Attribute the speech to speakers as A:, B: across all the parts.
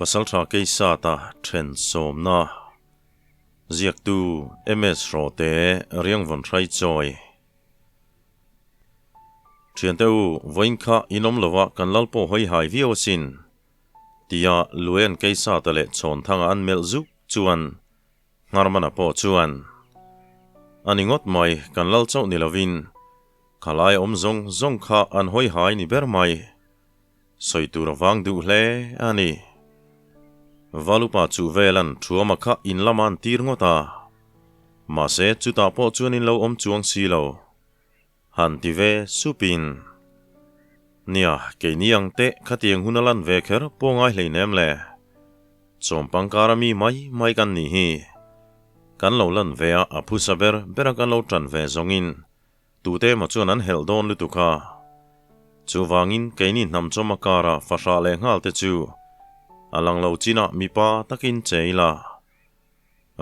A: Pasaltha Keisata then sawmna ziaktu MS Hrawte Riangvawn Hraichawi Thiante u, vawiin kha in awm lova kan lal pawh hawi hai viau asin, tia Luain Keisata leh Chhawnthanga an melh zuk chuan Ngharmana pawh chuan, A ni ngawt mai, kan lal chauh ni lovin khalai awm zawng zawng kha an hawi hai ni ber mai. Sawi tur a vang duh hle a ni. Valupa chu velan Thuama kha in lama an tir ngawt a. Mahse chutah pawh chuan in lo awm chuang si lo. Han ti ve supin. Nia, keini ang teh khatiang hun a lan ve kher pawh ngai hleinem le. Chawmpang kara mi mai mai kan nih hi. Kan lo lan ve a, a phusa ber bera kan lo tan ve zawngin Tute emaw chuan an helh dawn lutuk a. Chuvangin keini hnam chawm a kara fahrah leh nghal te chu a lang lo chinah mipa takin che ila.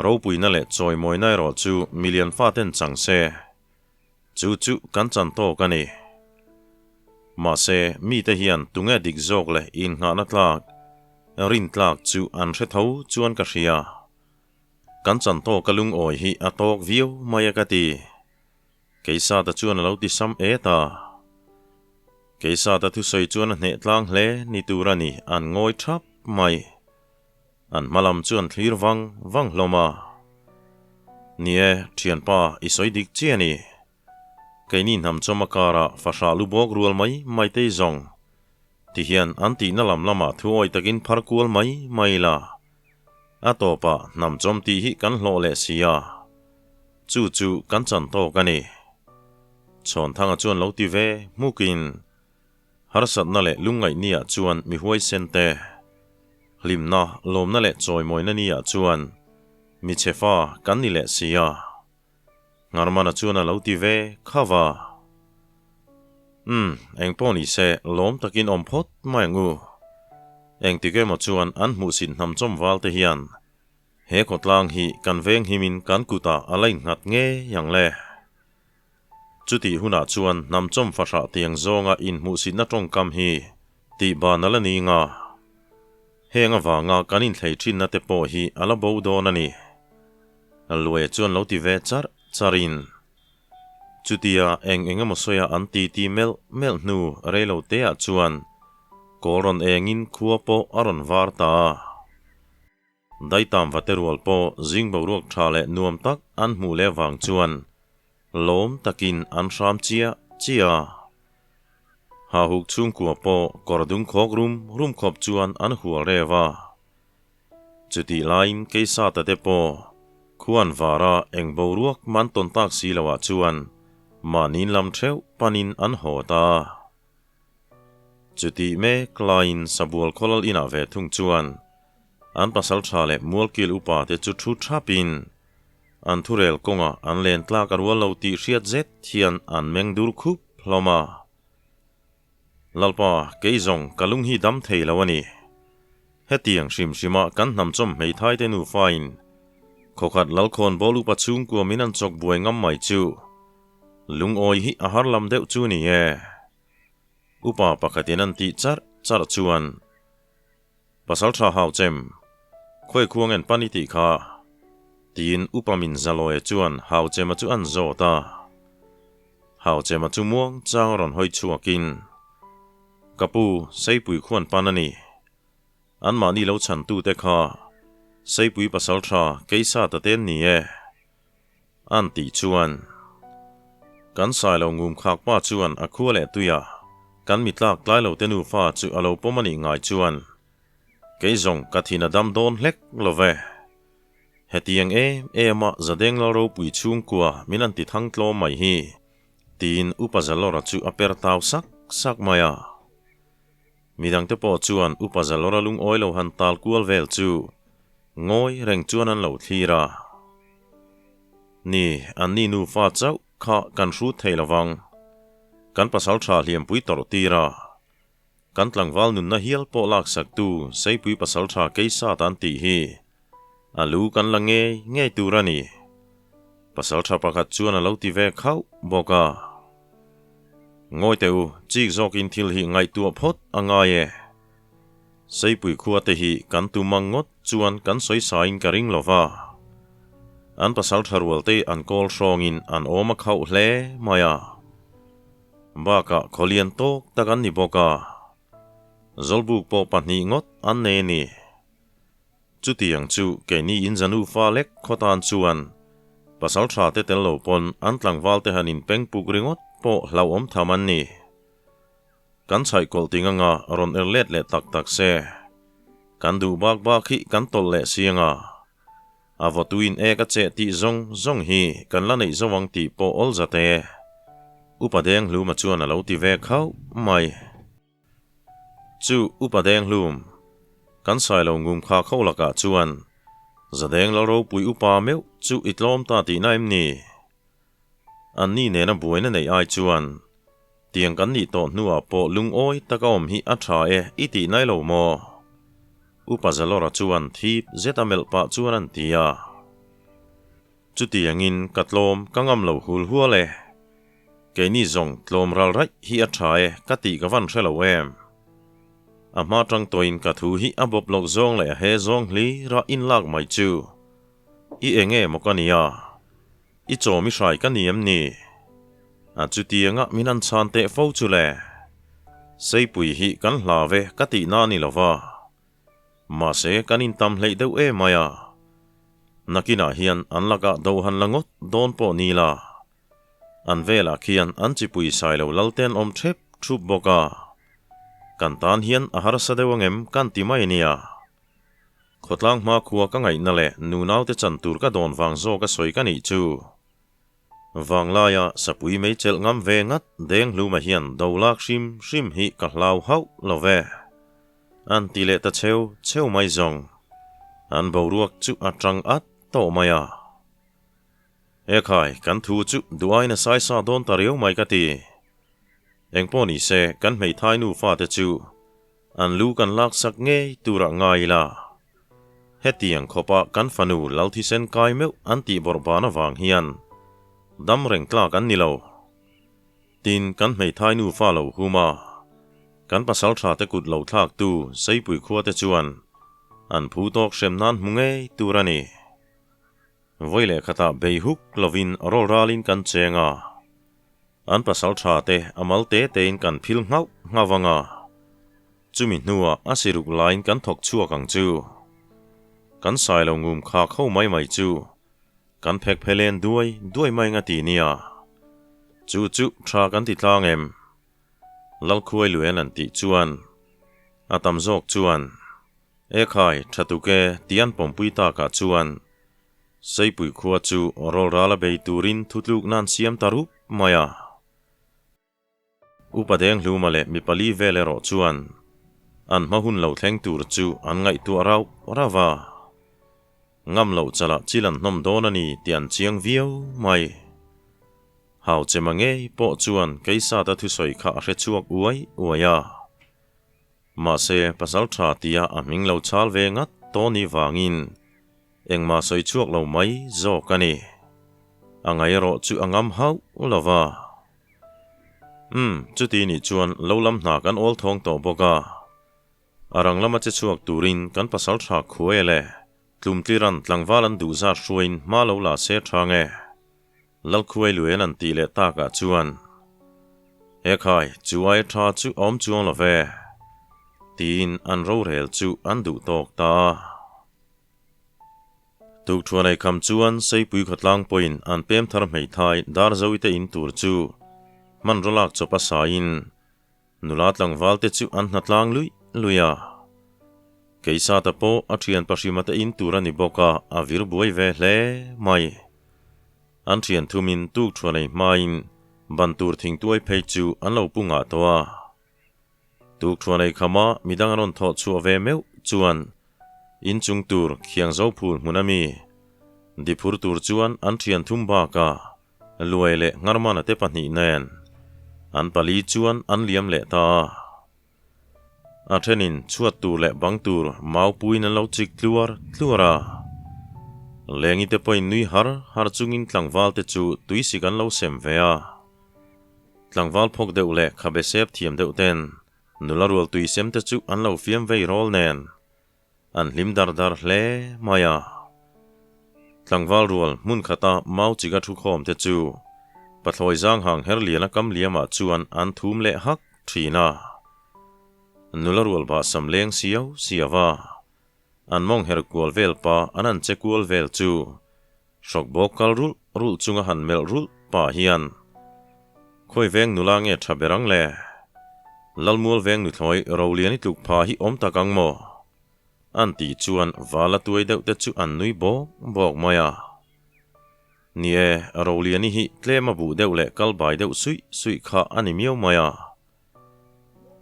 A: Ropuina leh chawimawina erawh chu milian faten chang se. Chu chu kan chan tawk a ni. Mahse, mite hian tunge dik zawk leh innghahna tlak, rin tlak chu an hre tho chuan ka hria. Kan chan tawk a lungawi hi a tawk viau mai a ka ti. Keisata chuan a lo ti sam et a. Keisata thusawi chuan a hneh tlang hle ni tur a ni, an ngawi thap mai. An hma lam chu an thlir vang vang hlawm a. Ni e, thianpa, i sawi dik chiah a ni. Keini hnam chawm a karah fahrah lu bawk rual mai mai te i zawng. Tihian an tihna lam lamah thu awi takin phar kual mai mai la. A tawpah hnam chawm tih hi kan hlawh leh si a. Chu chu kan chan tawk a ni. Chhawnthanga chuan lo ti ve hmukin harsatna leh lungngaihniah chuan mi huaisen te, hlimna, lawmna leh chawimawina niah chuan mi chhefa kan ni leh si a. Ngarmana chuan a lo ti ve khav a. Umm, eng pawh ni se, lawm takin awm phawt mai ang u. Engtik emaw chuan an hmuhsit hnam chawm val te hian he khawtlang hi kan veng himin kan kutah a la innghat ngei ang le. Chutih hunah chuan hnam chawm fahrah tiang zawnga inhmuhsitna tawngkam hi tih ban a la ni nga. Heng avanga kan inthlei thinna te pawh hi a la bo dawn a ni. Luaia chuan lo ti ve charh charhin, Chutia eng eng emaw sawia an ti ti melh melh hnu rei lo teah chuan kawl rawn engin khua pawh a rawn var ta a. Daitam vate rual pawh zing boruak tha leh nuam tak an hmuh leh vang chuan lawm takin an hram chiah chiah a. Hahuk chhungkua pawh kawr dung khawk rum rum khawp chuan an hual rev a. Chutih laiin Keisata te pawh khuan vara eng boruak man tawn tak si loah chuan mahniin lam theuh panin an haw ta. Chutih mek laiin Sabual khawlal inah ve thung chuan an pasal tha leh mualkil upa te chu thu thapin an thurel kawngah an len tlak a rual lo tih hriat zet hian an meng dur khup hlawm a. Lalpa, kei zawng ka lung hi dam thei lo a ni. Hetiang hrim hrima kan hnam chawm hmeithai te nufain khawkhat Lalkhawn bawl upa chhungkua min an chawk buai ngam mai chu lungawi hi a har lam deuh chu ni e. Upa pakhatin an tih charh charh chuan Pasal tha hau chem, khawi khuang en pan i tih kha? Tiin upa min Zalawia chuan hau chema chu an zawt a. Hau chema chu muang chang a rawn hawi chhuakin, Ka pu, Seipui khuan pan a ni. Anmahni lo chhantute kha Seipui pasal tha Keisa ta ten ni e. An tih chuan, Kan sai lo ngum khak pa chuan a khua leh tuia kan mi tlak tlai lo te nufa chu a lo pawm a nih ngai chuan kei zawng ka thin a dam dawn hlek lo ve. Hetiang em em a Zadeng Lal ropui chhungkua min an ti thang tlawm mai hi, tiin Upa Zalawra chu a per tau sak sak mai a. Midangte pawh chuan Upa Zalawra lungawi lo han tal kual vel chu ngawi reng chuan an lo thlir a. Ni, anni nufa chauh kha kan hrut thei lo vang. Kan pasal tha hliampui tawrh tir a, kan tlangval nunna hial pawh laksaktu Seipui pasal tha Keisat an tih hi a lu kan la ngei ngei tur a ni. Pasal tha pakhat chuan a lo ti ve khauh bawk a. Ngawi teh u, chik zawkin thil hi ngaihtuah phawt a ngai e. Seipui khua te hi kan tum ang ngawt chuan kan sawi sain ka ring lo va. An pasal tha rual te an kawl hrawngin an awm a khauh hle mai a. Bakah khawlian tawk tak an ni bawk a. Zawlbuk pawh pahnih ngawt an nei a ni. Chutiang chu keini in zanu fa lek khaw tan chuan pasal tha te tel lo pawn an tlangval te han inpeng puk ringawt pawh hlauhawm tham an ni. Kan chhaih kawlh ting anga rawn er let leh tak tak se. Kan duh bak bak hi kan tawlh leh si anga. A vawtuin ek a cheh tih zawng zawng hi kan la neih zo ang tih pawh awl zat e. Upa Denghluma chuan a lo ti ve khauh mai. Chu Upa Denghlum, kan sailo ngum kha kho lakah chuan Zadeng Lalropui upa meuh chu i tlawm ta tihna em ni? An ni nena buaina neih ai chuan tiang kan nih tawh hnuah pawh lungawi taka awm hi a tha e i tih nai lo maw? Upa Zalawra chuan thip zeta melh pah chuan an ti a. Chutiangin ka tlawm ka ngam lo hul hual e. Keini zawng tlawm ral raih hi a tha e ka tih ka van hre lo em. A hma tang tawhin ka thu hi a bawp lawk zawng leh a he zawng hlira inlak mai chu i enge maw ka nia? I chaw mi hrai ka ni em ni? A chutianga min han chhan teh fo chu le. Seipui hi kan hla ve ka tihna a ni lo va. Mahse kan intam hleih deuh em mai a. Nakinah hian an lakah do han la ngawt dawn pawh ni la. An velah khian an chipui sai lo lal te an awm thep thup bawk a. Kan tan hian a harsa deuh angem kan ti mai nia. Khawtlang hma khua ka ngaihna leh nunaute chan tur ka dawn vang zawk a sawi ka nih chu. Vanglaia sapui mei chelh ngam ve ngat Denghluma hian do lak hrim hrim hi ka hlau hauh lo ve. An ti leh ta cheu cheu mai zawng. An boruak chu a tang at tawh mai a. Ekhai, kan thu chu duaina saisa dawn ta riau mai ka ti. Engpawh ni se, kan hmeithai nufa te chu An lu kan laksak ngei turah ngai ila. Hetiang khawpa kan fanu Lalthisen kai meuh an tih bawrh ban avang hian dam reng tlak an ni lo. Tin, kan hmeithai nufa lo hum a, kan pasal tha te kut lo thlaktu Seipui khua te chuan an phu tawk hrem nan hmu ngei tur a ni. Vawi leh khatah bei huk lovin rawl ralin kan cheng a. An pasal tha te a mal te tein kan phil nghauh nghauh ang a, chumi hnuah a siruk laiin kan thawk chhuak ang chu. Kan sai lo ngum khak ho mai mai chu kan phek phe len duai duai mai nga ti nia. Chu chu tha kan ti tlang em? Lalkhuai Luen an tih chuan a tam zawk chuan, Ekhai, tha tuk e, ti an pawmpui takah chuan Seipui khua chu rawl ral a bei turin thutluk nan siam ta rup mai a. Upa Denghluma leh mi pali vel erawh chuan an hma hun lo thleng tur chu an ngaihtuah rauh rauh a. Ngam loh chalah chil an hnawm dawn a ni tih an chiang viau mai. Hau chema ngei pawh chuan Keisata thusawi kha a hre chhuak uai uai a. Mahse, pasal tha tia a hming lo chhal ve ngat tawh ni vangin Engmah sawi chhuak lo mai zawk a ni. A ngai erawh chu a ngam hauh lo va. Umm, chuti nih chuan lo lam hna kan awl thawng tawh bawk a. A rang lama che chhuak turin kan pasal tha khuai le tlumtliran tlangval an duh zat hruaiin hma lo la se tha nge. Lalkhuai Luen an tih leh takah chuan, Ekhai, chu ai tha chu a awm chuang lo ve, tiin an rorel chu an duh tawk ta a. Tukṭhuan ei kham chuan Seipui khawtlang pawhin an pem thar hmeithai Darzoite in tur chu hmanraw lak chawp a saiin nula tlangval te chu an hnatlang luih luih a. Keisata pawh a ṭhian pahrima te in tur a ni bawk a, a vir buai ve hle mai. An ṭhian thumin tukṭhuan ei hmain ban tur thingtuai phei chu an lo pu ngah tawh a. Tukṭhuan ei khama midang an rawn thawh chhuah ve meuh chuan inchung tur khiang zo phul hmun a mi diphur tur chuan an ṭhian thum bakah Luai leh Ngarmana te pahnih nen an pali chuan an liam leh ta a. A ṭhenin chhuat tur leh bang tur mau puiin an lo chik tluar tluar a. Lengi te pawhin nui har har chungin tlangval te chu tuisik an lo sem ve a. Tlangval phawk deuh leh khabe sep thiam deuh ten Nula rual tui sem te chu an lo fiam vei rawl nen an hlim dar dar hle mai a. Tlangval rual hmun khata mau chika thu khawm te chu Pathlawi zang hang her liana kam liamah chuan an thum leh hak thin a. Nula rual bah sam leng siau siau a, an mawng her kual vel pa an an che kual vel chu Hrawk bawk kal rulh rulh chunga han melh rulh pah hian, Khawi veng nula nge tha ber ang le? Lalmual veng nuthlawi Rolian i tluk pha hi awm tak ang maw? An tih chuan vala tuai deuh te chu an nui bawk bawk mai a. Ni e, Roliani hi tlem a buh deuh leh kal bai deuh suih suih kha a ni miau mai a.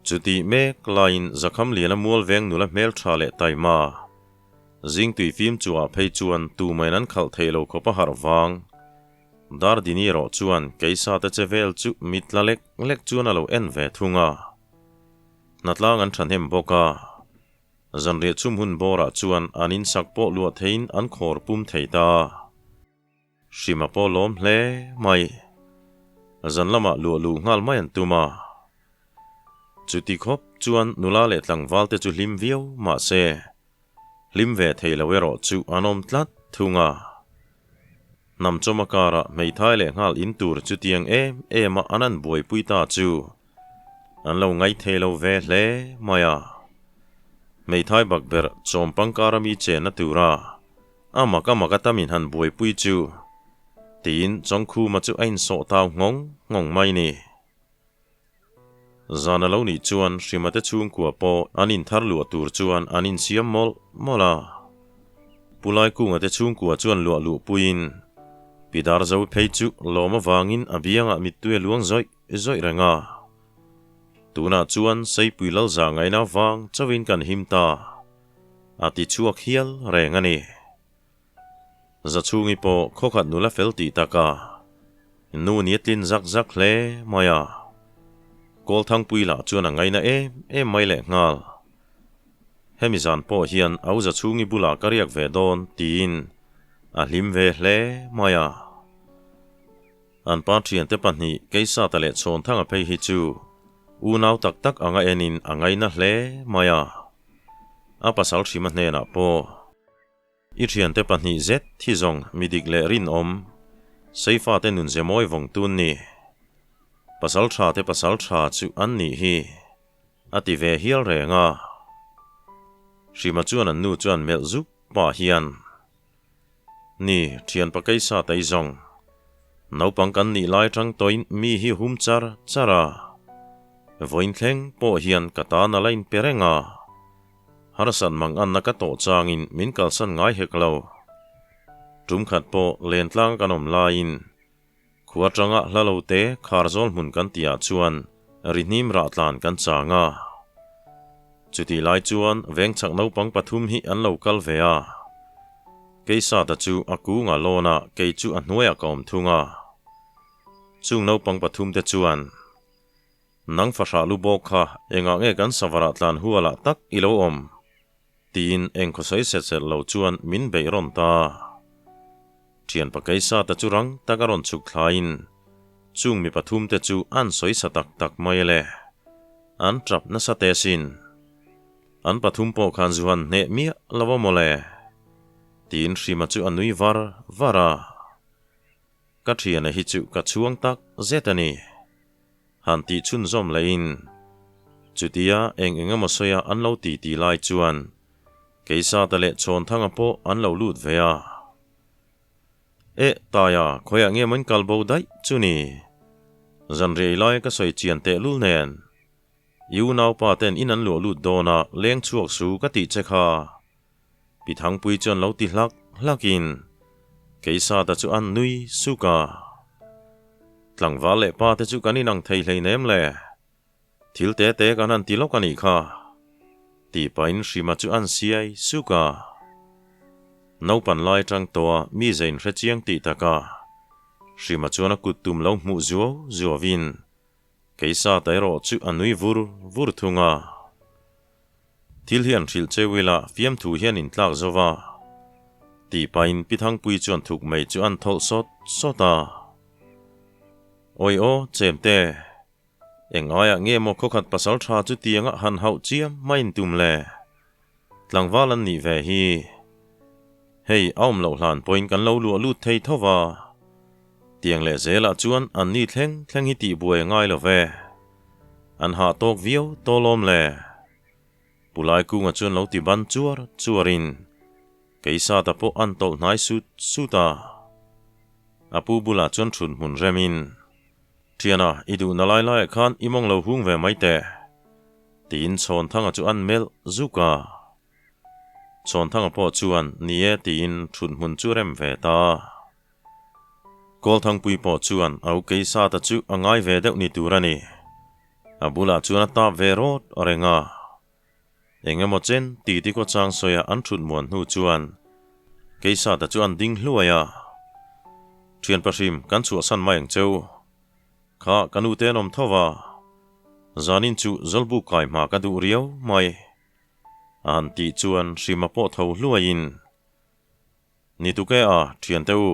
A: Chutih mek laiin Zakham Liana mual veng nula hmeltha leh taima zing tui fim chuah phei chuan tumain an khalh theih lo khawp a harh vang. Dardini erawh chuan keisa te che vel chu mit la lek lek chuan a lo en ve thung a. Hnatlang an thahnem bawk a, zanriah chhum hun bawrah chuan an insak pawh luah theiin an khawr pum thei ta. Hrima pawh lawm hle mai. Zan lamah luah luh nghal mai an tum a. Chuti khawp chuan nula leh tlangval te chu hlim viau mah se, hlim ve thei lo erawh chu an awm tlat thung a. Hnam chawma karah hmeithai leh nghal in tur chutiang em em a an an buaipui ta chu an lo ngaithei lo ve hle mai a. Hmeithai bakberh chawm pangkara mi chenna tura A mak a mak a tamin han buaipui chu tiin Chawngkhuma chu a insawh tau nghawng nghawng mai ni. Zan a lo nih chuan Hrimate chhungkua pawh an inthar luah tur chuan an insiam mawlh mawlh a. Pu Laikungate chhungkua chuan luah luhpuiin Pi Darzo phei chu lawm avangin a biangah mittui a luang zawih zawih reng a. Tunah chuan Seipui Lalza ngaihna vang chauhin kan him ta. A ti chhuak hial reng a ni. Zachhungi pawh khawkhat nula fel tih taka nu ni a tlin zak zak hle mai a. Kawlthangpui lah chuan a ngaina em em mai leh nghal. Hemi zan pawh hian au Zachhungi bulah ka riak ve dawn tiin a hlim ve hle mai a. An pa thiante pahnih Keisata leh Chhawnthanga phei hi chu unau tak tak anga enin a ngaina hle mai a. A pasal hrima hnenah pawh, I thiante pahnih zet thi zawng mi dik leh rinawm, Seifate nun ze mawi vawng tun ni. Pasal tha te pasal tha chu an nih hi, a ti ve hial reng a. Hrima chuan an nu chuan melh zuk pah hian, Ni, thianpa keisa tei zawng. Naupang kan nih lai tang tawhin mi hi hum char char a. Vawiin thleng pawh hian ka tan a la inpe reng a. Harsat mang anna ka tawh changin min kalsan ngai hek lo. Tum khat pawh lentlang kan awm laiin khua tanga hla lo te khar zawl hmun kan tihah chuan rihnim rah tlan kan chang a. Chutih lai chuan vengchhak naupang pathum hi an lo kal ve a. Keisata chu a kungah lawn a, kei chu a hnuaiah ka awm thung a. Chung naupang pathum te chuan, Nang fahrah lu bawk kha engah nge kan savarah tlan hualah tak i lo awm? Tiin eng khawsawi set set lo chuan min beih rawn ta. Thianpa Keisata chu rang tak a rawn chhuk thlaiin chung mi pathum te chu an sawi sa tak tak mai le. An tap nasa te sin. An pathum pawh khan zu han hneh miah lo a mawle. Tiin Hrima chu a nui var var a. Ka thiana hi chu ka chhuang tak zet a ni. Han tih chhunzawm lehin chutia eng eng emaw sawi a an lo ti ti lai chuan Keisata leh Chhawnthanga pawh an lo lut ve a. Eh, Taia, khawiah nge maw in kal bo daih chu ni? Zanriah i lai ka sawi chian tehlul nen. I unaupa ten in an luah lut dawn a, leng chhuak su ka tih che kha. Pi Thangpui chuan lo ti hlak hlakin Keisata chu an nui suk a. Tlangval leh pa te chu kan inang thei hleinem le. Thil te te kan han ti lawk a nih kha. Tih pahin Hrima chu an siai suk a. Naupan lai tang tawha mi zein hre chiang tih taka Hrima chuan a kut tum lo hmuh zuau zuauin Keisata erawh chu a nui vur vur thung a. Thil hi an hrilh cheu ila fiamthu hian in tlak zo va. Tih pahin Pi Thangpui chuan thuk mai chu an thawlh sawt sawt a. Awi aw, Chemte. Eng aiah nge maw khawkhat pasal tha chu tianga han hauh chiam mai in tum le? Tlangval an nih ve hi. Hei a awm loh hlan pawhin kan lo luah lut thei tho va. Tiang leh zelah chuan an ni thleng thleng hi tih buai a ngai lo ve. An hah tawk viau tawlawm le. Pu Laikunga chuan lo ti ban chuar chuarin Keisata pawh an tawlh hnai sut sut a. A pu bulah chuan thut hmun remin, Thiana, i duhna lai laiah khan i mawng lo hung ve mai teh, tiin Chhawnthanga chu an melh zuk a. Chhawnthanga pawh chuan ni e tiin thut hmun chu rem ve ta. Kawlthangpui pawh chuan a u Keisata chu a ngai ve deuh ni tur a ni. A bulah chuan a tap ve rawt reng a. Eng emaw chen titi kaw chang sawia an thut muan hnu chuan Keisata chu an ding hluai a. Thian pahrim kan chhuahsan mai ang cheu. Kha ka nu te an awm tho va. Zanin chu Zawlbuk kai hma ka duh riau mai. A han tih chuan Hrima pawh tho hluaiin. Ni tuk e a, thiante u.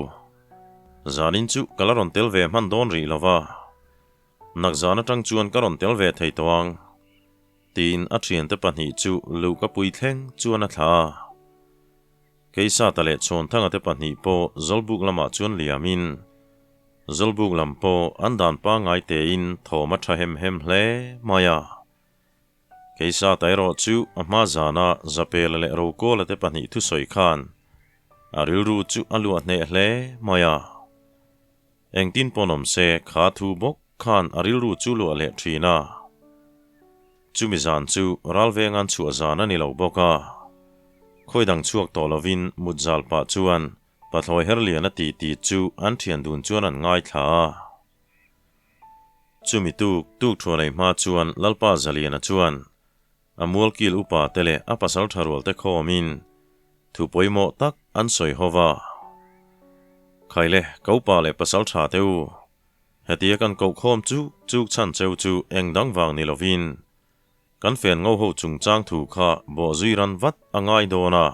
A: Zanin chu ka la rawn tel ve hman dawn rih lo va. Nak zan atang chuan ka rawn tel ve thei tawh ang. Tiin a thiante pahnih chu luhka pui thleng chuan a thlah a. Keisata leh Chhawnthanga te pahnih pawh Zawlbuk lamah chuan liamin, Zawlbuk lam pawh an dan pangngai tein thawm a tha hem hem hle mai a. Keisata erawh chu a hma zana Zapela leh Rokawla te pahnih thusawi khan a rilru chu a luah hneh hle mai a. Engtin pawn awm se kha thu bawk khan a rilru chu luah leh thin a. Chumi zan chu ralvenga'n chhuah zan a ni lo bawk a. Khawi dang chhuak tawh lovin mut zal pah chuan Pathlawi Herliana titi chu an thian dun chuan an ngaithla a. Chumi tuk tuk thuanei hma chuan Lalpa Zaliana chuan a mualkil upa te leh a pasal tha rual te khawmin thu pawimawh tak an sawi ho va. Khaile, ka upa leh pasal tha te u, hetia kan koh khawm chuk chuk chhan cheu chu eng dang vang ni lovin kan fen ngo ho chungchang thu kha bawhzui ran vat a ngai dawn a.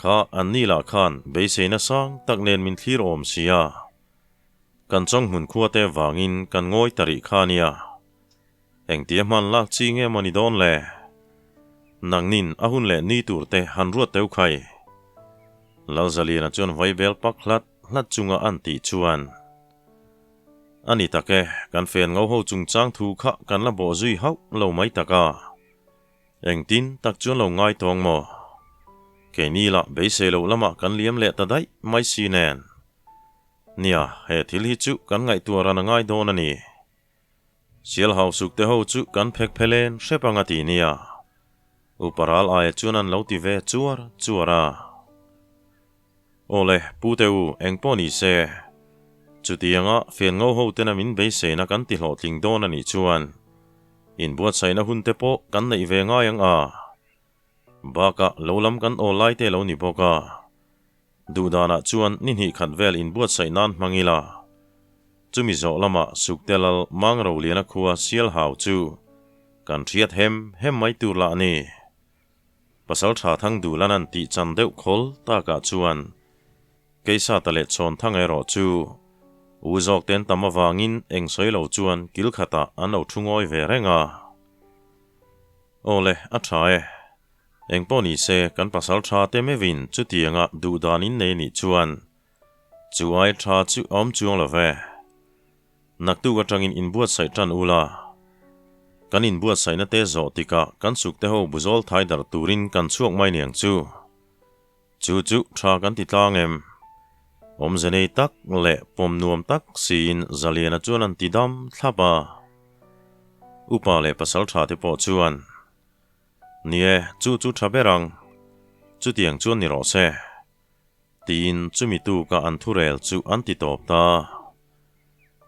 A: Kha an ni lah khan beiseina sang tak nen min thlir awm sia. Kan chawnghmun khua te vangin kan ngawi ta rih kha nia. Engtia hman lak chi nge maw ni dawn le? Nangnin a hun leh ni tur te han ruat teu khai. Lalzaliana chuan vaibel pak hlat hlat chunga an tih chuan. A ni tak e, kan fen ngo ho chungchang thu kha kan la bawh zui hauh lo mai tak a. Engtin tak chuan lo ngai tawng maw? Keini lah beisei loh lamah kan liam leh ta daih mai si nen. Nia, he thil hi chu kan ngaihtuah ran a ngai dawn a ni. Sial hausuk te ho chu kan phek phelen hrep ang a ti nia. Upa ral aia chuan an lo ti ve chuar chuar a. Awle, Pu te u, eng pawh ni se. Chutianga fian ngo ho tena min beiseina kan ti hlawhtling dawn a nih chuan inbuatsaihna hun te pawh kan neih ve ngai ang a. Bakah lo lam kan awl lai te lo ni bawk a. Duhdanah chuan ni hnih khat vel inbuatsaih nan hmang ila. Chumi zawh lamah Sukte Lal Mangroliana khua Sialhau chu kan hriat hem hem mai tur lah a ni. Pasal tha thang duhlan an tih chan deuh khawl takah chuan Keisata leh Chhawnthang erawh chu u zawk ten tam avangin eng sawi lo chuan kil khatah an lo thu ngawi ve reng a. Aw le, a tha e. Eng pawh ni se kan pasal tha te meuhin chutianga duh dan in nei nih chuan chu ai tha chu a awm chuang lo ve. Naktuk atangin inbuatsaih tan ula, kan inbuatsaihna te zawh tikah kan sukte ho buzawl thai darh turin kan chhuak mai niang chu. Chu chu tha kan ti tlang em? Awmze nei tak leh pawm nuam tak siin Zaliana chuan an ti dam thlap a. Upa leh pasal tha te pawh chuan, Ni e, chu chu tha ber ang. Chutiang chuan ni rawh se. Tiin chumi tuka an thurel chu an ti tawp ta.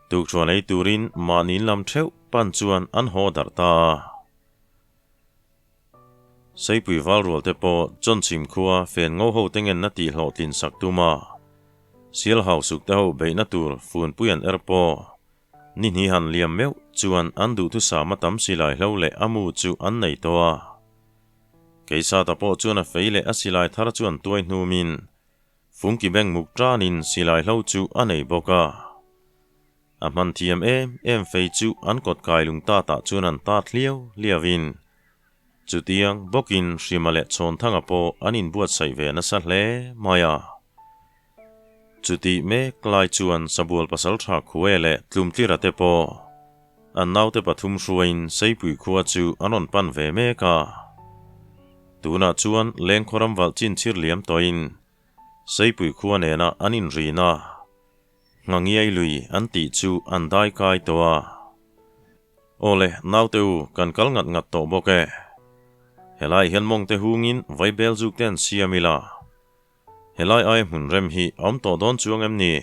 A: Tukṭhuan ei turin mahni lam theuh pan chuan an haw darh ta a. Seipui valrual te pawh Chawnchhim khua fen ngo ho te ngenna tih hlawhtlin sak tum a, Sialhau suk te ho beihna tur funpui an er pawh ni hnih han liam meuh chuan an duhthusam a tam silai hlo leh a mu chu an nei tawh a. Keisata pawh chuan a fei leh a silai thar chu an tuai hnumin Fungki beng muk tanin silai hlo chu a nei bawk a. A hman thiam em em fei chu an kawt kai lung tat ah chuan an tat hliau hliau in chutiang bawkin Hrima leh Chhawnthanga pawh an inbuatsaih ve nasa hle mai a. Chutih mek lai chuan Sabual pasaltha Khuae leh Tlumtlira te pawh an naute pathum hruaiin Seipui khua chu an rawn pan ve mek a. Tunah chuan Lengkhaw ram valh chin chhir liam tawhin Seipui khua nena an inrin a, Ngangiai lui an tih chu an dai kai tawh a. Aw le, naute u, kan kal ngat ngat tawh bawk e. Helai hian mawngte hungin vaibel zuk te an siam ila. Helai ai hmun rem hi a awm tawh dawn chuang em ni?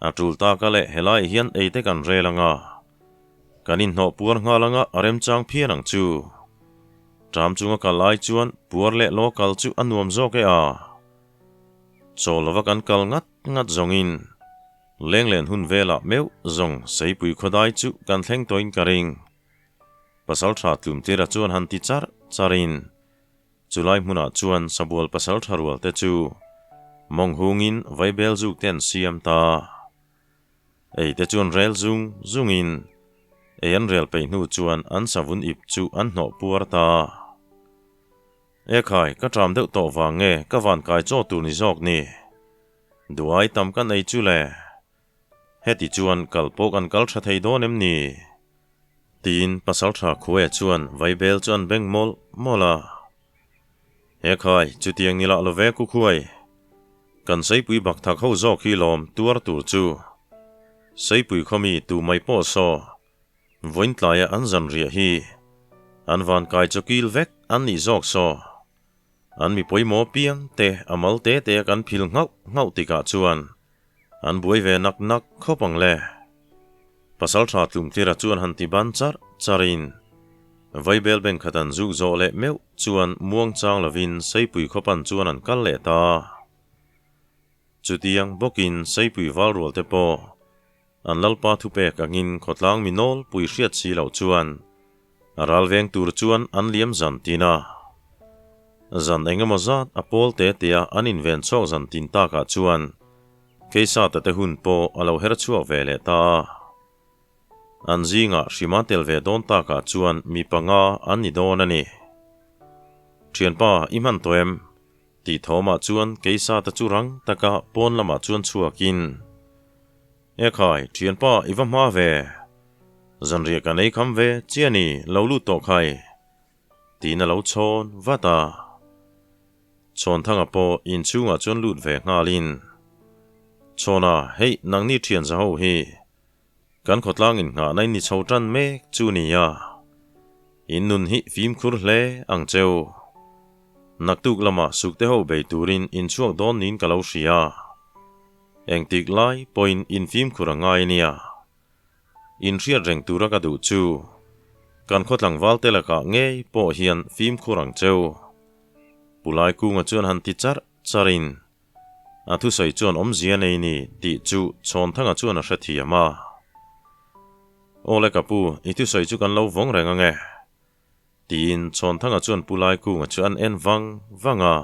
A: A tul tak a leh helai hian ei te kan rel anga, kan inhnawh puar nghal anga a remchang phian ang chu. Ṭam chunga kal ai chuan puar leh law kal chu a nuam zawk e a. Chaw lova kan kal ngat ngat zawngin lenglen hun velah meuh zawng Seipui khawdai chu kan thleng tawhin ka ring. Pasalṭha tlumtira chuan han ti char charin Chulai hmunah chuan Sabual pasal tha rual te chu mawng hungin vaibel zuk te an siam ta. Ei te chuan rel zung zungin ei an rel peih hnu chuan an savun ip chu an hnawh puar ta. Ekhai, ka ṭam deuh tawh vang nge ka van kai chaw tur ni zawk ni? Duai tam kan ei chu le. Heti chuan kal pawh kan kal tha thei dawn em ni? Tiin Pasaltha Khuaia chuan vaibel chu an beng mawlh mawlh a. He khai, chutiang ni lah lo ve ku Khuai. Kan Seipui bakthak ho zawk hi lawm tuar tur chu. Seipui khawmi tu mai pawh saw, vawiin tlaia an zan riah hi an van kai chawkil vek an nih zawk saw. An mi pawimawh piang te a mal te te a kan phil nghauh nghauh tikah chuan An buai ve nak nak khawp ang le. Pasaltha Tlumtlira chuan han ti ban char charin Vaibel bank khat an zuk zawh leh meuh chuan muang chang lovin Seipui khawpan chuan an kal leh ta. Chutiang bawkin Seipui valrual te pawh an Lalpa thupek angin khawtlang mi nawlpui hriat si loh chuan A ral veng tur chuan an liam zan tin a. Zan eng emaw zat a pawl te tea an inven chhawk zan tin takah chuan Keisata te hun pawh a lo her chhuak ve leh ta a. An zingah hrima tel ve dawn takah chuan mi panga an ni dawn a ni. Thianpa, i hman tawh em? Tih thawmah chuan Keisata chu rang taka pawn lamah chuan chhuakin, Ekhai, thianpa, i va hma ve. Zanriah kan ei kham ve chiah ni, lo lut tawh khai. Tiin a lo chhawn vat a. Chhawnthanga pawh inchhungah chuan lut ve nghalin, Chhawna, hei nangni thian za ho hi kan khawtlang innghahna in ni chho tan mek chu nia. In nun hi fimkhur hle ang cheu. Naktuk lamah sukte ho bei turin inchhuak dawn niin ka lo hria. Engtik lai pawhin in fimkhur a ngai nia. Inhriat reng tura ka duh chu, kan khaw tlangval te lakah ngei pawh hian fimkhur ang cheu. Pu Laikunga chuan han ti charh charhin, a thusawi chuan awmzia nei ni tih chu Chhawnthanga chuan a hrethiam a. Aw le ka pu, i thusawi chu kan lo vawng reng ange. Tiin Chhawnthanga chuan Pu Laikunga chu an en vang vang a.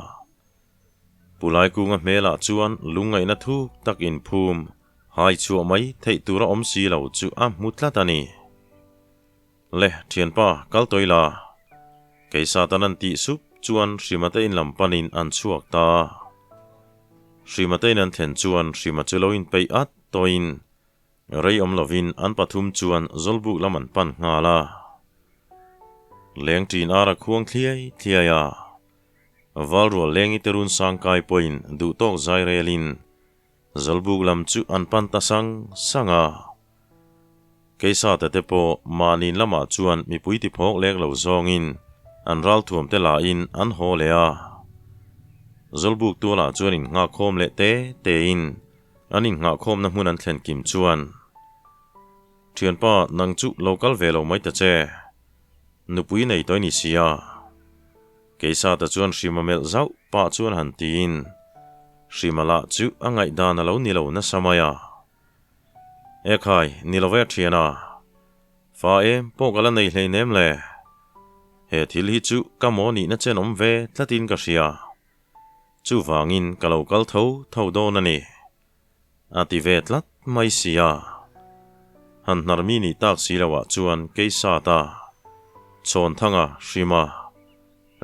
A: Pu Laikunga hmelah chuan lungngaihna thuk tak inphum hai chhuah mai theih tur a awm si lo chu a hmu tlat a ni. Le, thianpa, kal tawi la. Keisatan an tih sup chuan Hrimate in lam panin an chhuak ta. Hrimate in an thlen chuan Hrima chu lo inpeih at tawhin Rei awm lovin an pathum chuan Zawlbuk lam an pan nghal a. Leng ṭin ar a khuang thliai thliai a. Valrual lengi te run sang kai pawhin duh tawk zai relin Zawlbuk lam chu an pan ta sang sang a. Keisate te pawh mahni lamah chuan mipui tiphawk lek lo zawngin an ralthuam te lahin an haw leh a. Zawlbuk tualah chuan innghakkhawm leh te tein An innghahkhawmna hmun an thlen kim chuan, Thianpa, nang chu lo kal ve lo mai ta che. Nupui nei tawh i ni si a. Keisata chuan Hrima melh zauh pah chuan han tiin, Hrima lah chu a ngaihdan a lo ni lo nasa mai a. Ekhai, ni lo ve thiana. Fa em pawh ka la nei hleinem le. He thil hi chu ka maw nihna chen awm ve tlatin ka hria. Chuvangin ka lo kal tho tho dawn a ni, a ti ve tlat mai si a. Han hnar mi nih tak si loah chuan Keisata, Chawnthanga, Hrima,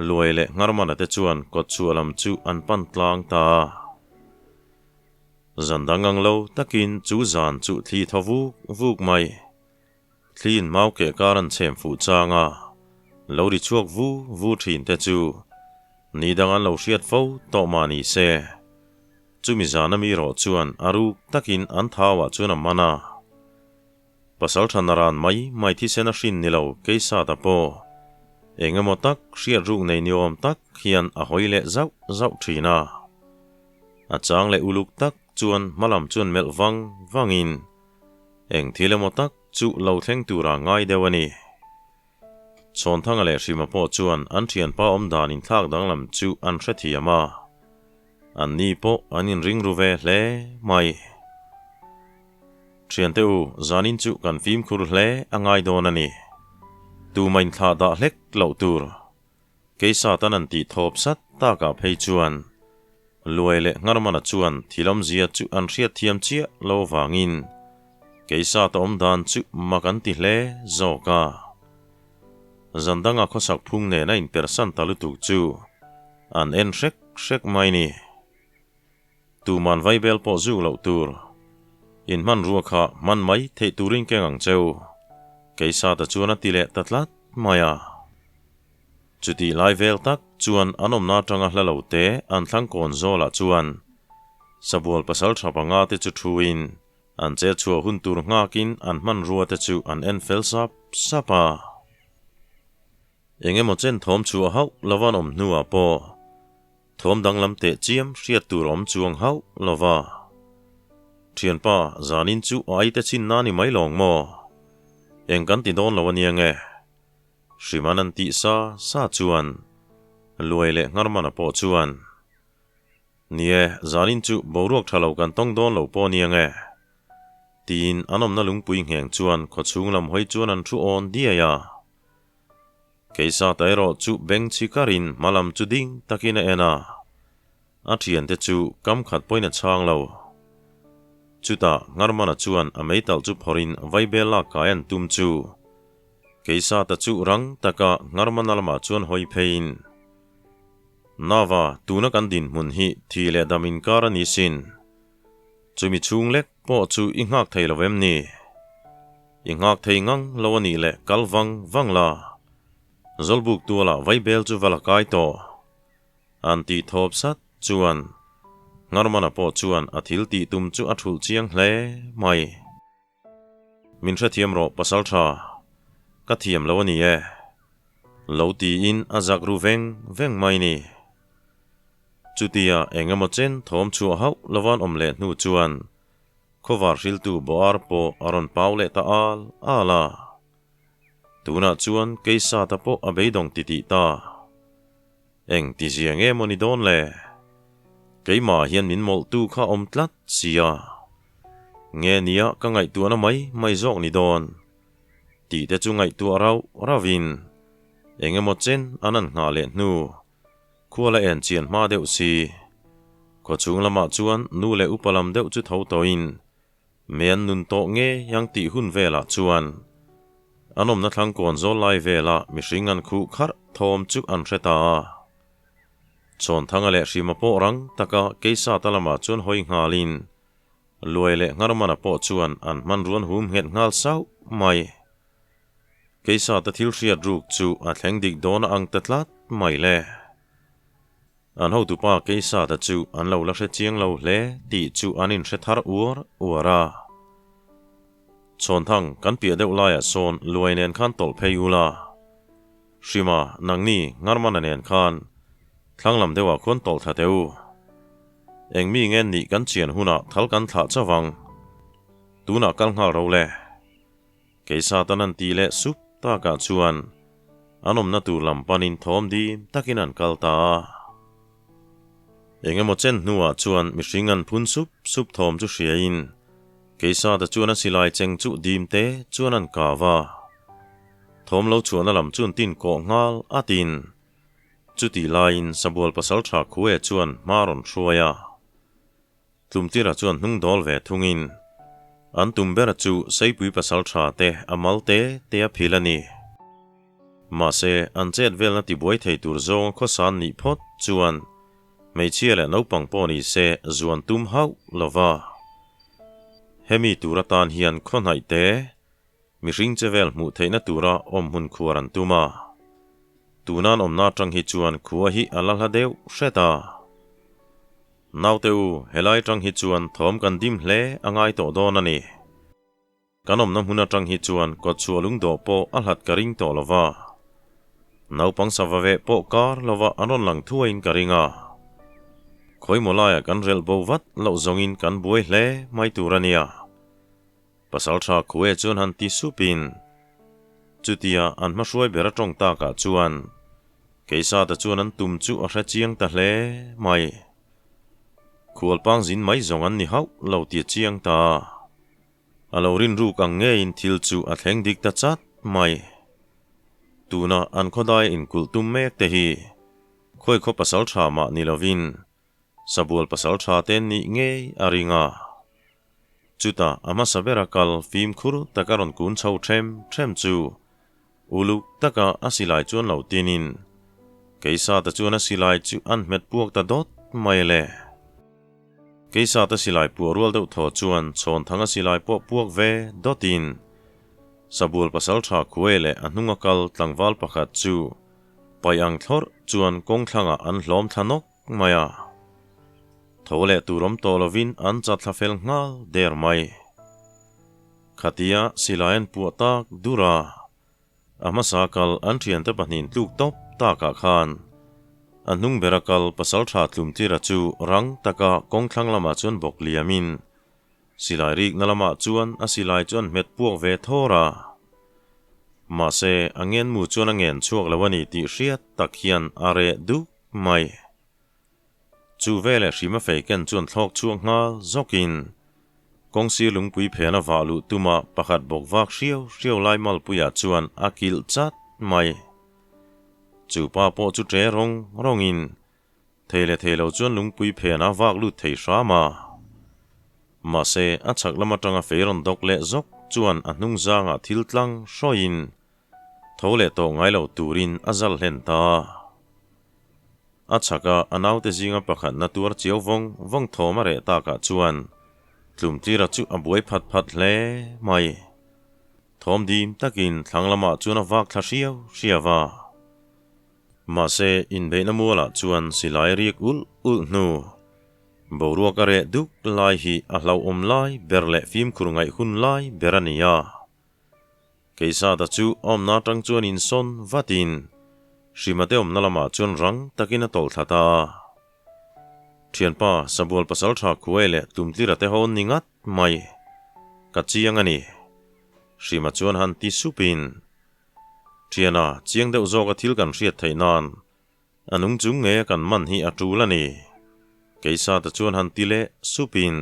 A: Luai leh Ngharmana te chuan kawtchhuah lam chu an pan tlang ta a. Zan dang ang lo takin chu zan chu thli thaw vuk vuk mai. Thliin mau keh kar an chhem fuh chang a, lo ri chhuak vu vu thin te chu ni dang an lo hriat fo tawh mah ni se. Chumi zana mi rawh chuan a ruk takin an thauah chuan a man a. Pasal tha naran mai mai thisen a hrin ni lo Keisata pawh eng emaw tak hriat ruk nei ni awm tak hian a hawi leh zauh zauh thin a. A chang leh uluk tak chuan hmalam chuan melh vang vangin Eng thil emaw tak chu lo thleng tura ngai deuh a ni. Chhawnthanga leh Hrima pawh chuan an thianpa awm dan inthlak danglam chu an hrethiam a, an ni pawh an inring ru ve hle mai. Thiante u, zanin chu kan fimkhur hle a ngai dawn a ni. Tuma inthlah dah hlek loh tur. Keisatan an tih thawp sat takah phei chuan Luai leh Ngharmana chuan thil awmzia chu an hriatthiam chiah lo vangin Keisata awm dan chu mak an ti hle zawk a. Zan danga khawsak phung nen a inpersan ta lutuk chu an en hrek hrek mai ni. Tuman vaibel pawh zuk loh tur. In hmanrua kha hman mai theih turin keng ang cheu. Keisata chuan a ti leh ta tlat mai a. Chutih lai vel tak chuan an awmna atanga hla lo te an thlang kawn zawlah chuan Sabual pasal tha panga te chu thuin an che chhuah hun tur nghakin an hmanrua te chu an en fel sap sap a. Eng emaw chen thawm chhuah hauh lova an awm hnuah pawh thawm danglam teh chiam hriat tur awm chuang hauh lova. Thianpa, zanin chu a aite chin na ni mai lawng maw? Eng kan ti dawn lo a nia nge? Hriman an tih sa sa chuan Luai leh Ngharmana pawh chuan, Ni e, zanin chu boruak tha lo kan tawng dawn lo pawh nia nge? Tiin an awmna lungpui ngheng chuan khawchhung lam hawi chuan an thu awn diai a. Keisata erawh chu beng chhi karin hma lam chu ding takin a en a, a thiante chu kam khat pawhin a chhang lo. Chutah Ngharmana chuan a meitalh chu phawrhin vaibel lak kai an tum chu Keisata chu rang taka Ngharmana lamah chuan hawi pheiin, Nava, tuna kan dinhmun hi thi leh dam inkar a ni sin. Chumi chhung lek pawh chu i nghak thei lo em ni? I nghak thei ngang lo a nih leh kal vang vang la. Zawlbuk tualah vaibel chu va la kai tawh. An tih thawp sat chuan Ngharmana pawh chuan a thil tih tum chu a thulh chiang hle mai. Min hrethiam rawh pasal tha, ka thiam lo a ni e. Lo tiin a zak ru veng veng mai ni. Chutia eng emaw chen thawm chhuah hauh lovan awm leh hnu chuan khawvar hriltu Boar pawh a rawn pau leh ta al al a. Tunah chuan Keisata pawh a beidawng titih ta. Eng ti zia nge maw ni dawn le? Keimah hian min mawlhtu kha awm tlat sia. Nge nia ka ngaihtuahna mai mai zawk ni dawn? Tih te chu ngaihtuah rauh rauhin eng emaw chen an an nghah leh hnu khual a en chian hma deuh si. Khawchhung lamah chuan nu leh upa lam deuh chu tho tawhin Me an nun tawh ngei ang tih hun velah chuan an awmna thlang kawn zawl lai velah mihring an khuh kharh thawm chu an hre ta a. Chawnthanga leh Hrima pawh rang taka Keisata lamah chuan hawi nghalin Luai leh Ngharmana pawh chuan an hmanruan hum nghet nghal sauh mai. Keisata thil hriat ruk chu a thleng dik dawn a ang ta tlat mai le. An hotupa Keisata chu an lo la hre chiang lo hle tih chu an inhre thar uar uar a. Chhawnthang, kan piah deuh laiah sawn Luai nen khan tawlh phei ula. Hrima, nangni, Ngarmana nen khan thlang lam deuhah khuan tawlh thla teh u. Eng mi nge nih kan chian hunah thal kan thlah chauh ang. Tunah kal nghal ro le. Keisatan an tih leh sup takah chuan an awmna tur lam panin thawm dim takin an kal ta a. Eng emaw chen hnuah chuan mihring an phun sup sup thawm chu hriain Keisata chuan a silai cheng chu dim te chuan an kau a. Thawm lo chhuahna lam chu an tin kawh nghal atin. Chutih laiin Sabual pasaltha Khue chuan hma rawn hruai a. Tlumtira chuan hnung dawl ve thungin. An tum ber chu Seipui pasaltha te a mal te te a phil a ni. Mahse, an chet velna tibuai thei tur zawnga khawsan nih phawt chuan hmeichhia leh naupang pawh ni se zuan tum hauh lo va. Hemi tur atan hian khawhnaih te, mihring che vel hmuh theihna tura awm hmun khuar an tum a. Tunan awmna atang hi chuan khua hi a la hla deuh hret a. Naute u, helai atang hi chuan thawm kan dim hle a ngai tawh dawn a ni. Kan awmna hmun atang hi chuan kawtchhuah lungdawh pawh a hlat ka ring tawh lo va. Naupang sava veh pawh kar lova an rawn lang thuaiin ka ring a. Khawimaw laiah kan relh bo vat loh zawngin kan buai hle mai tur a nia. Pasaltha Khue chuan han ti supin, chutia an hmahruai ber a tawng takah chuan Keisata chuan an tum chu a hre chiang ta hle mai. Khualpang zin mai zawng an ni hauh lo ti a chiang ta. A lo rinruk ang ngeiin thil chu a thleng dik ta chat mai. Tuna an khawdaia inkulh tum mek te hi khawi khaw pasaltha mah ni lovin Sabual pasaltha te nih ngei a ring a. Chutah a hmasa bera kal fimkhur taka rawn kun chho them them chu uluk taka a silai chuan lo tinin Keisata chuan a silai chu an hmet puak ta dawt mai le. Keisata silai puah rual deuh thaw chuan Chhawnthanga silai pawh puak ve dawtin Sabual pasaltha khuai leh a hnunga kal tlangval pakhat chu paih ang thlawrh chuan kawngthlangah an hlawm thla nawk mai a. Tho leh tur awm tawh lovin an chat thla fel nghal der mai. Khatia silai an puah tak dur a, a hmasa kal an thiante pahnihin tluk tawp takah khan a hnung bera kal pasaltha tlumtira chu rang taka kawngthlang lamah chuan bawk liamin silai rikna lamah chuan a silai chu an hmet puak ve thawr a. Mahse, a ngenmu chuan a ngen chhuak lo a ni tih hriat tak hian a reh duk mai. Chu veleh hrim a fei ken chuan thlawk chhuak nghal zawkin kawng sir lungpui phena vah luh tuma pakhat bawk vak hriau hriau lai malpuiah chuan a kilh chat mai. Chu pa pawh chu ṭe rawng rawngin thei leh thei lo chuan lungpui phena vak lut thei hram a. Mahse, a chhak lam aṭanga fei rawn dawk leh zawk chuan a hnung zangah thil tlang hrawiin tho leh tawh ngai lo turin a zal hlen ta. A chhaka a naute zinga pakhatna tuar chiau vawng vawng thawm a reh takah chuan Tlumtlira chu a buai phat phat hle mai. Thawm dim takin thlang lamah chuan a vak thla hriau hriau a. Mahse, inbeihna mualah chuan silai riak ulh ulh hnu boruak a reh duk lai hi a hlauhawm lai ber leh fimkhur ngaih hun lai ber a ni a. Keisata chu awmna atang chuan insawn vatin Hrimate awmna lamah chuan rang takin a tawlh thla ta a. Thianpa, Sabual pasaltha khuai leh Tumtlira te ho ni ngat mai. Ka chiang a ni. Hrima chuan han ti supin, Thiana, chiang deuh zawka thil kan hriat theih nan a nung chung nge kan man hi a tul a ni. Keisata chuan han ti leh supin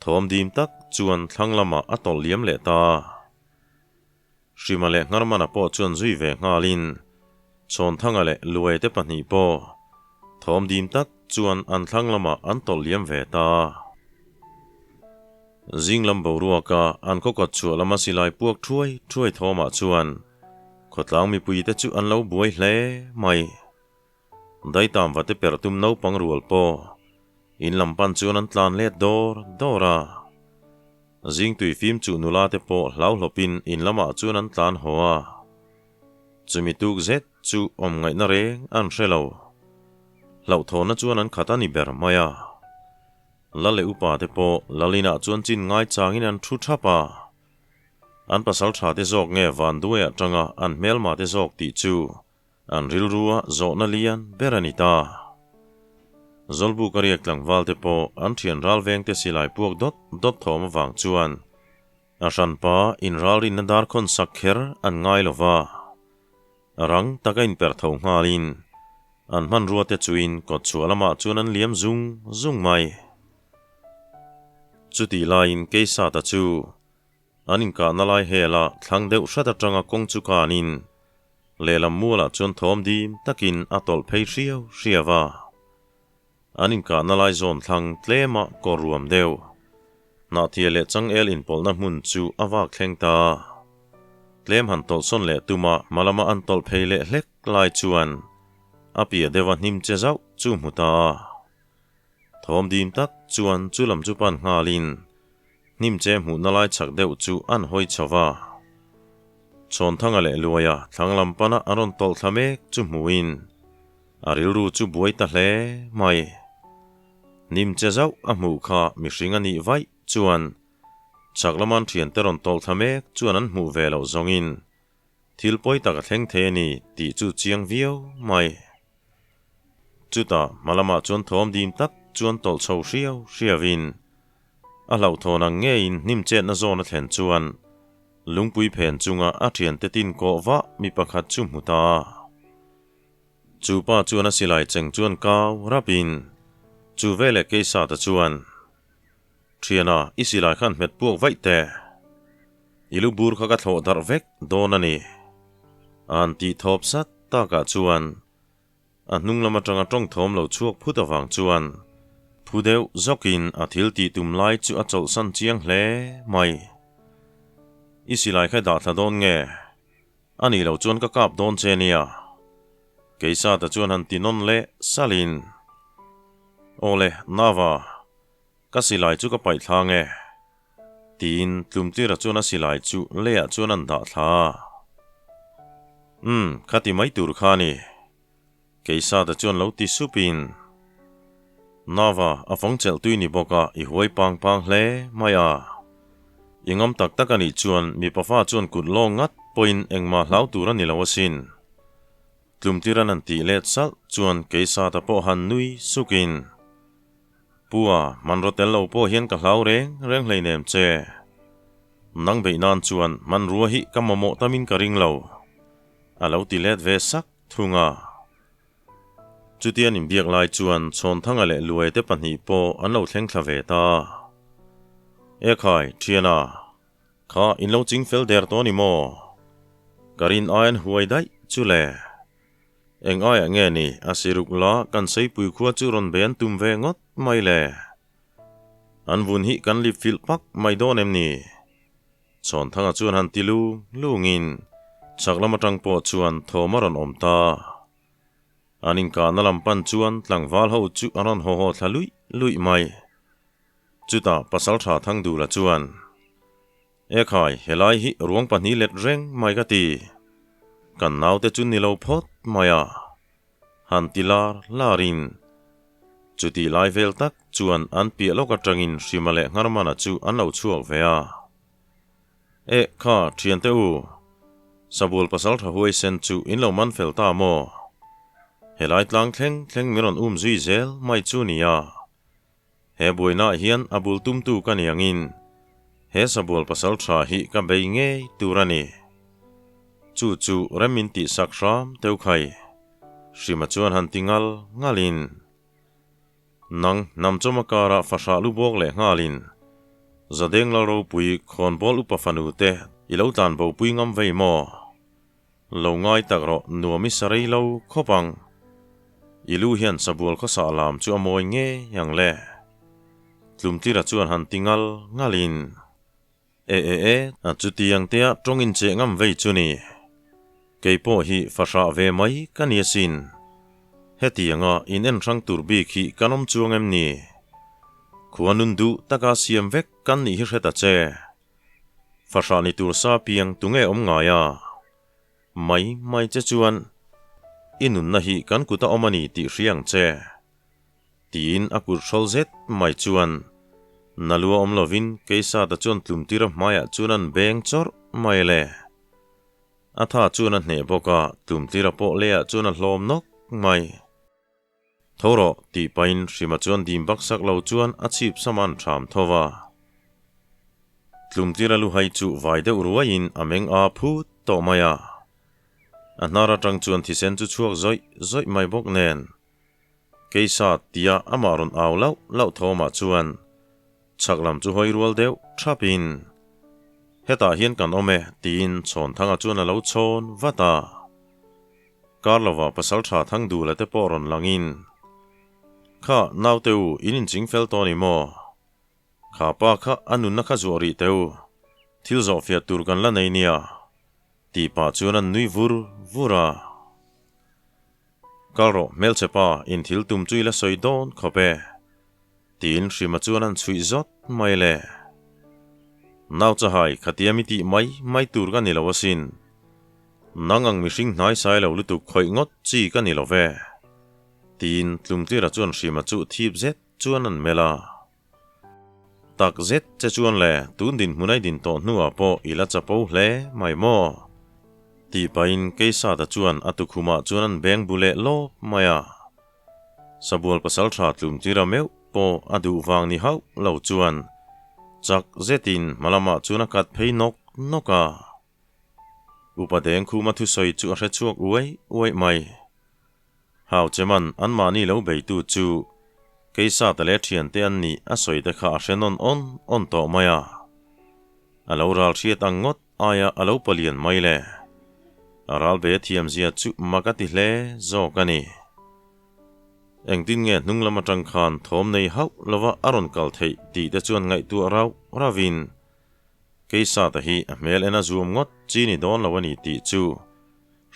A: thawm dim tak chuan thlang lamah a tawlh liam leh ta. Hrima leh Ngharmana pawh chuan zui ve nghalin Chhawnthanga leh Luaite pahnih pawh thawm dim tak chuan an thlang lamah an tawlh liam ve ta. Zing lam boruaka an khaw kawt chhuah lama silai puak thuai thuai thawmah chuan khawtlang mipuite chu an lo buai hle mai. Daitam vate perh tum naupang rual pawh in lam pan chuan an tlan let dawr dawr a. Zing tui fim chuh nula te pawh hlauhlawpin in lamah chuan an tlan haw a. Chumi tuk zet chu awm ngaihna reng an hre lo. Hlauhthawnna chuan an khat a ni ber mai a. La leh upa te pawh Lalinah chuan chin ngaichangin an thu thap a. An pasal tha te zawk nge Vanduai atanga an hmelma te zawk tih chu an rilrua zawhna lian ber a ni ta. Zawlbuk a riak tlangval te pawh an thian ral veng te silai puak dawt dawt thawm avang chuan a hranpa inralrinna dar khawn sak kher an ngai lo va. Rang taka inperh tho nghalin an hmanrua te chuin kawtchhuah lamah chuan an liam zung zung mai. Chutih laiin Keisata chu an inkahna lai hela thlang deuh hrat atanga kawng chu kanin lehlam mualah chuan thawm dim takin a tawlh phei hriau hriau a. An inkahna lai zawn thlang tlema kawr ruam deuh. Hnahthia leh changel inpawlhna hmun chu a vak thleng ta. Tlem han tawlhsawn leh tuma hma lama an tawlh phei leh hlek lai chuan a piah deuha hnim che zauh chu hmu ta. Thawm dim tak chuan chu lam chu pan nghalin hnim che hmuhna lai chak deuh chu an hawi chho va. Chhawnthanga leh Luaia thlang lam pana an rawn tawlh thla mek chu hmuhin a rilru chu buai ta hle mai. Hnim che zauh a hmuh kha mihring a nih vaih chuan chak lama an thiante rawn tawlh thla mek chuan an hmuh ve loh zawngin thil pawi tak a thleng thei a ni tih chu chiang viau mai. Chutah hma lamah chuan thawm dim tak chuan tawlh chho hriau hriauin a hlauhthawn ang ngeiin hnim chetna zawn a thlen chuan lungpui phen chunga a thiante tin kawh vah mi pakhat chu hmu ta. Chu pa chuan a silai cheng chuan kau rapin chu veleh Keisata chuan, Thiana, i silai khan hmet puak vaih teh. I lu bur kha ka thlawh darh vek dawn a ni. An tih thawp sat takah chuan a hnung lam atanga tawng thawm lo chhuak phut avang chuan phu deuh zawkin a thil tih tum lai chu a chawlhsan chiang hle mai. I silai kha i dah thla dawn nge? A nih loh chuan ka kap dawn che nia. Keisata chuan han ti nawn leh salhin, Aw le, Nava, ka silai chu ka paih thla nge? Tiin Tlumtlira chuan a silai chu leiah chuan an dah thla a. Umm, khati mai tur kha a ni. Keisata chuan lo ti supin, Nava, a fawng chelh tui ni bawk a, i huai pang pang hle mai a. I ngam tak tak a nih chuan mipa fa chuan kut lawng ngat pawhin engmah hlau tur a ni lo asin. Tlumtiran an tih let salh chuan Keisata pawh han nui sukin, Pu a, hmanraw tel lo pawh hian ka hlau reng reng hleinem che. Nang beih nan chuan hmanrua hi ka mamawh tamin ka ring lo, a lo ti let ve sak thung a. Chutian inbiak lai chuan Chhawnthanga leh Luaite pahnih pawh an lo thleng thla ve ta. Ekhai, Thiana, kha in lo ching fel der tawh a ni maw? Ka rin aian huai daih chu le. Eng aiah nge ni a siruk la kan seipui khua chu rawn be an tum ve ngawt mai le? An vun hi kan lip filh pak mai dawn em ni? Chhawnthanga chuan han ti lung lungin chhak lam atang pawh chuan thawm a rawn awm ta. An inkahna lam pan chuan tlangval ho chu a rawn haw haw thla luih luih mai. Chutah Pasaltha Thangdula chuan, Ekhai, helai hi ruang pahnih let reng mai ka ti. Kan naute chu ni lo phawt mai a. Han ti lar larin chutih lai vel tak chuan an piah lawk atangin Hrima leh Ngharmana chu an lo chhuak ve a. Eh, kha, thiante u, Sabual pasal tha huaisen chu in lo man fel ta maw? Helai tlang thleng thleng min rawn um zui zel mai chu nia. He buainaah hian a bul tumtu ka ni angin he sabual pasal tha hi ka bei ngei tur a ni. Chu chu rem min tih sak hram teu khai. Hrima chuan han ti ngal ngalin, Nang hnam chawma karah fahrah lu bawk leh nghalin, Zadeng Lal ropui khawnbawl upa fanu te i lo tlan bopui ngam vei maw? Lo ngai tak rawh, nuam i sa rei lo khawp ang. I lu hian sabual khawsah lam chu a mawi ngei ang le. Tlumtlira chuan han ti ngal ngalin, E e e, a chutiang tea tawng incheh ngam vei chu ni. Kei pawh hi fahrah ve mai ka ni asin. Hetianga in en hrang tur bik hi kan awm chuang em ni? Khua nun duh taka siam vek kan nih hi hre ta che. Fahrah ni tur sa piang tunge awm ngai a? Mai mai che chuan i nunna hi kan kut a awm a ni tih hria ang che. Tiin a kut hrawl zet mai chuan Nalua awm lovin Keisata chuan tlumtir a hmaiah chuan an beng chawrh mai le. A tha chuan a hneh bawk a, tlumtir a pawh leiah chuan a hlawm nawk mai. Tho rawh, tih pahin Hrima chuan dim baksak lo chuan a chhip sam an ṭham tho va. Tlumtira luhai chu vai deuh ruaiin a meng a phut tawh mai a. A hnar aṭang chuan thisen chu chhuak zawih zawih mai bawk nen. Keisa tia amah rawn au lauh lauh thawmah chuan chhak lam chu hawi rual deuh ṭhapin, Hetah hian kan awm e, tiin Chhawnthanga chuan a lo chhawn vat a. Kar lovah Pasalṭha Thangdula te pawh rawn langin, Kha, naute u, in inching fel tawh a ni maw? Kha pa kha a nunna kha zuah rih teh u, thil zawhfiah tur kan la nei nia, tih pah chuan an nui vur vur a. Kal rawh hmelchhe pa, in thil tum chu i la sawi dawn khawp e, tiin Hrima chuan an chhuih zawt mai le. Nau chahai khatia mi tih mai mai tur ka ni lo asin. Nang ang mihring hnai sai lo lutuk khawih ngawt chi ka ni lo ve, tiin Tlumtlira chuan Hrima chu thip zet chuan an melh a. Tak zet che chuan le, tun dinhmun a i din tawh hnuah pawh i la chapo hle mai maw? Tih pahin Keisata chuan a tukhumah chuan an beng bu leh lawp mai a. Sabual pasaltha tlumtira meuh pawh a duh vang ni hauh lo chuan chak zetin hma lamah chuan a kat phei nawk nawk a. Upa Dengkhuma thusawi chu a hre chhuak uai uai mai. Hau Cheman anmahni lo beitu chu Keisata leh thiante an nih a sawi te kha a hre nawn awn awn tawh mai a. A lo ral hriat ang ngawt aia a lo palian mai le. A ral ve thiamzia chu mak a ti hle zawk a ni. Engtin nge hnung lam atang khan thawm nei hauh lova a rawn kal theih tih te chuan ngaihtuah rauh rauhin Keisata hi a hmel en a zuam ngawt chi ni dawn lo a ni tih chu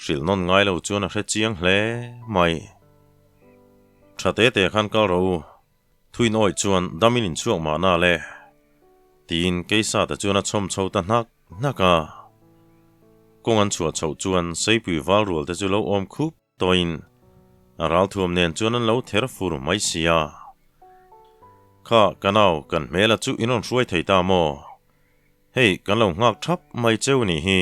A: hrilh nawn ngai lo chuan a hre chiang hle mai. Tha te te khan kal rawh u, thuin awih chuan damin inchhuak mahna le, tiin Keisata chuan a chhawm chho ta hnak hnak a. Kawng an chhuah chhoh chuan Seipui val rual te chu lo awm khup tawhin a ralthuam nen chuan an lo ther fur mai si a. Kha ka nau kan hmela chu in rawn hruai thei ta maw? Hei kan lo nghak thap mai cheu nih hi.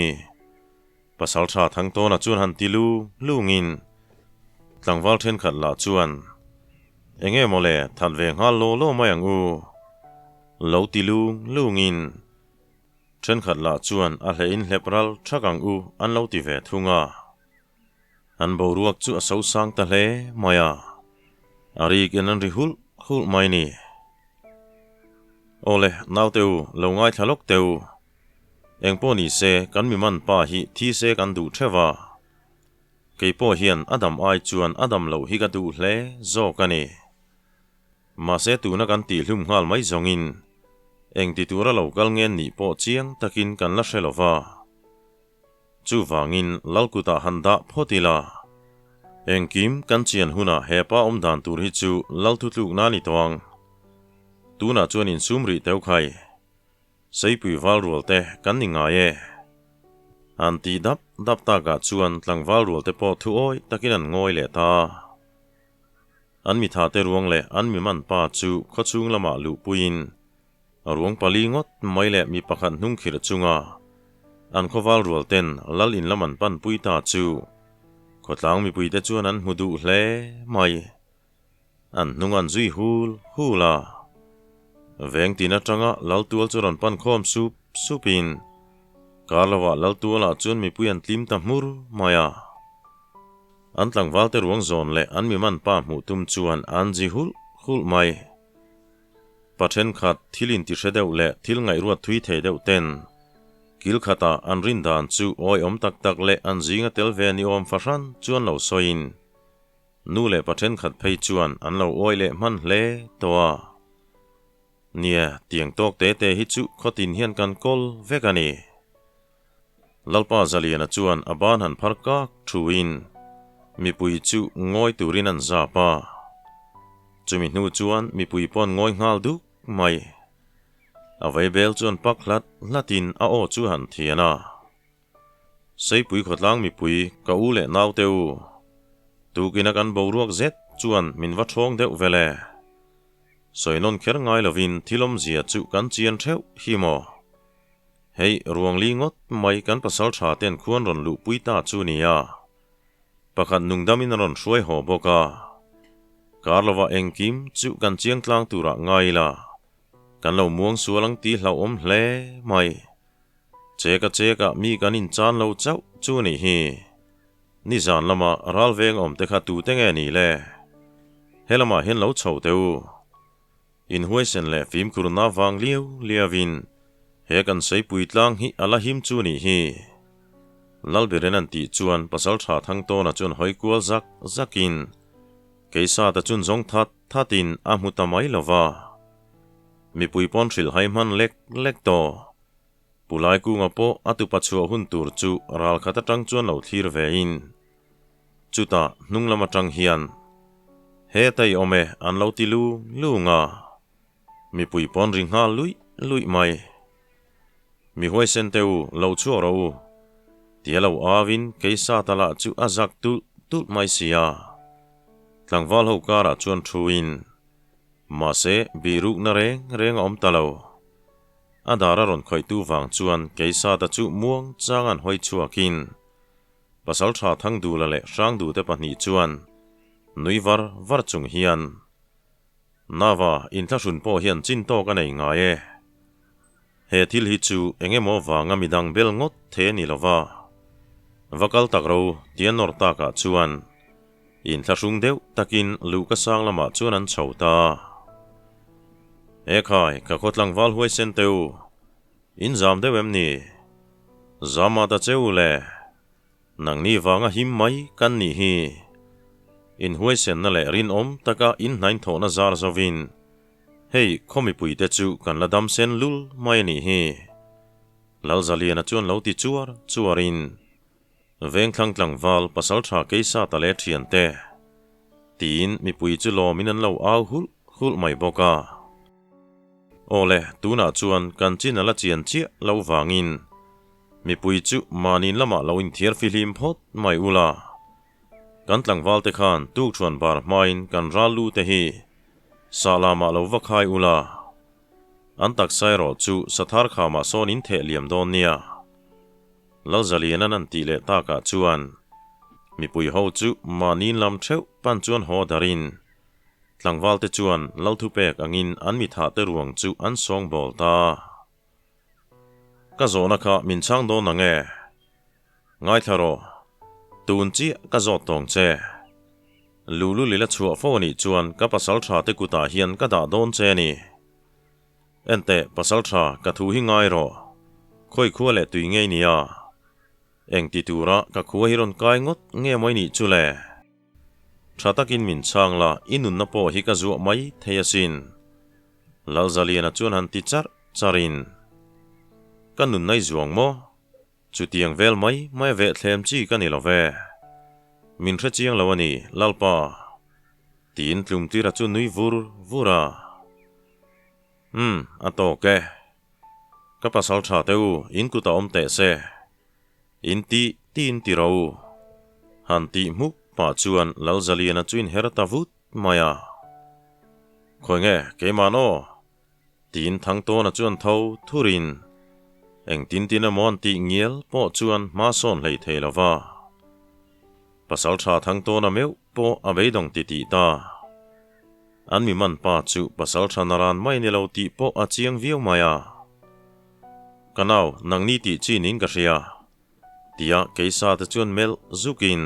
A: Pasal tha Thangtawna chuan han ti lu lungin tlangval thenkhat lah chuan Enge maw le that ve nghal law law mai ang u lo ti lu lungin thenkhat lah chuan a hleh in hlep ral thak ang u an lo ti ve thung a. An boruak chu a sosang ta hle mai a, a rik in an ri hulh hulh mai ni. Awle, naute u, lo ngaithla lawk teh u. Engpawh ni se, kan mi man pa hi thi se kan duh theuh a. Kei pawh hian a dam ai chuan a dam loh hi ka duh hle zawk a ni. Mahse tuna kan tihhlum nghal mai zawngin engti tura lo kal ngen nih pawh chiang takin kan la hre lo va. Chuvangin Lalkutah han dah phawt ila, engkim kan chian hunah he pa awm dan tur hi chu Lal thutlukna a ni tawh ang. Tunah chuan insum rih teuh khai. Seipui val rual te kan ni ngai e. An tih dap dap takah chuan tlangval rual te pawh thu awi takin an ngawi leh ta. An mitha te ruang leh an mi man pa chu khawchhung lamah luhpuiin Ruang pali ngawt mai leh mi pakhat hnung khirh chunga an khawval rual ten lal in lam an panpui ta chu khawtlang mipuite chuan an hmu duh hle mai. An hnung an zui hul hul a. Veng tin atanga lal tual chu rawn pan khawm sup sup in kar lovah lal tualah chuan mipui an tlim ta hmur mai a. An tlangval te ruang zawn leh an mi man pa hmuh tum chuan an zi hulh hulh mai. Pa thenkhat thil intihre deuh leh thil ngaihruat thui thei deuh ten kil khatah an rin dan chu awihawm tak tak leh an zinga tel ve ni awm fahran chuan lo sawiin nu leh pa thenkhat phei chuan an lo awih leh hman hle tawh a. Nia, tiang tawk te te hi chu khawtin hian kan kawl vek a ni. Lalpa Zaliana chuan a ban han phar kak thuin mipui chu ngawi turin an zap a. Chumi hnu chuan mipui pawh an ngawi nghal duk mai. A vaibel chuan pak hlat hlatin a aw chu han thian a. Seipui khawtlang mipui ka u leh naute u, tukina kan boruak zet chuan min va thawng deuh vel e. Sawi nawn kher ngai lovin thil awmzia chu kan chian theuh hi maw? Hei, ruang li ngawt mai kan pasal tha ten khuan rawn luhpui ta chu nia. Pakhat nungdamin a rawn hruai haw bawk a. Kar lovah engkim chu kan chiang tlang turah ngai ila, kan lo muang sual ang tih hlauhawm hle mai. Cheka chekah mi kan inchan lo chauh chu nih hi. Nizan lama ralveng awm te kha tute nge ni le? He lamah hian lo chho teh u. Inhuaisen leh fimkhurna vang liau liauin he kan seipui tlang hi a la him chu nih hi. Lalbiren an tih chuan Pasaltha Thangtawna chuan hawi kual zak zakin Keisata chun zawng that thatin a hmu ta mai lo va. Mipui pawn hrilh hai hman lek lek tawh. Pu Laikunga pawh a tupa chhuah hun tur chu ral khat atang chuan lo thlir ve in. Chutah hnung lam atang hian, Heta i awm e an lo ti lung lung a. Mipui pawn ri nghal luih luih mai. Mi huaisen te u, lo chhuak rawh u. Tia lo au in keisa ta lah chu a zak tulh tulh mai si a. Tlangval ho karah chuan thu in, Mahse, bihrukna reng reng a awm ta lo. A dar a rawn khawihtu vang chuan Keisata chu muang chang an hawi chhuakin Pasaltha Thangdula leh Hrangdute pahnih chuan nui var var chung hian Nava inthlahrun pawh hian chin tawk a nei ngai e. He thil hi chu eng emaw vanga midang bel ngawt the a ni lova. Va kal tak ro tia nawr takah chuan Inthlahrung deuh takin luhka sang lamah chuan an chho ta. Ekhai, ka khaw tlangval huaisen teh u, in zam deuh em ni? Zam ah ta che u le, nangni vanga him mai kan nih hi. In huaisenna leh rinawm taka in hnainthawhna zar zovin, hei khaw mipuite chu kan la dam sen lul mai a nih hi. Lalzaliana chuan lo ti chuar chuarin. Vengthlang tlangval pasaltha Keisata leh thiante tiin mipui chu lawmin an lo au hulh hulh mai bawk a. Aw le, tunah chuan kan chin a la chian chiah lo vangin mipui chu mahni lamah lo inthiar fihlim phawt mai ula. Kan tlangvalte khan tukṭhuan bar hmain kan ral lu te hi sah lamah lo va khai ula. An taksa erawh chu sathar khamah sawn in theh liam dawn nia. Lalzalian an tih leh takah chuan mipui ho chu mahni lam theuh pan chuan haw darin tlangvalte chuan Lalthupek angin an mithah te ruang chu an sawngbawl ta. Ka zawhna kha min chhang dawn ang e. Ngaithla rawh, tun chiah ka zawt tawng che. Lulu lila chhuah fo anih chuan ka pasal tha te kutah hian ka dah dawn che a ni. Enteh, pasal tha, ka thu hi ngai rawh. Khawi khua leh tui ngei nia. Eng ti tura ka khua hi rawn kai ngawt nge maw i nih chu le? Tha takin min chhang la, i nunna pawh hi ka zuah mai thei asin. Lalzaliana chuan han ti charh charhin, Ka nunna i zuang maw? Chutiang vel mai mai a vehthlem chi ka ni lo ve. Min hre chiang lo a ni, Lalpa. Tiin Tlumtira chu nui vur vur a. Umm, a tawk e. Ka pasal tha teh u, in kut a awm teh se. In ti ti in ti ro u. Han tih hmuk pah chuan Lalzaliana chu inher ta vut mai a. Khawi nge, keimah aw? Tiin Thangtawna chuan tho thurin engtin tin emaw an tih ngial pawh chuan hma sawn hlei thei lo va. Pasal tha Thangtawna meuh pawh a beidawng ti tih ta. An mi man pa chu pasal tha naran mai ni lo tih pawh a chiang viau mai a. Ka nau, nangni tih chi ning ka hria. Tia Keisata chuan melh zukin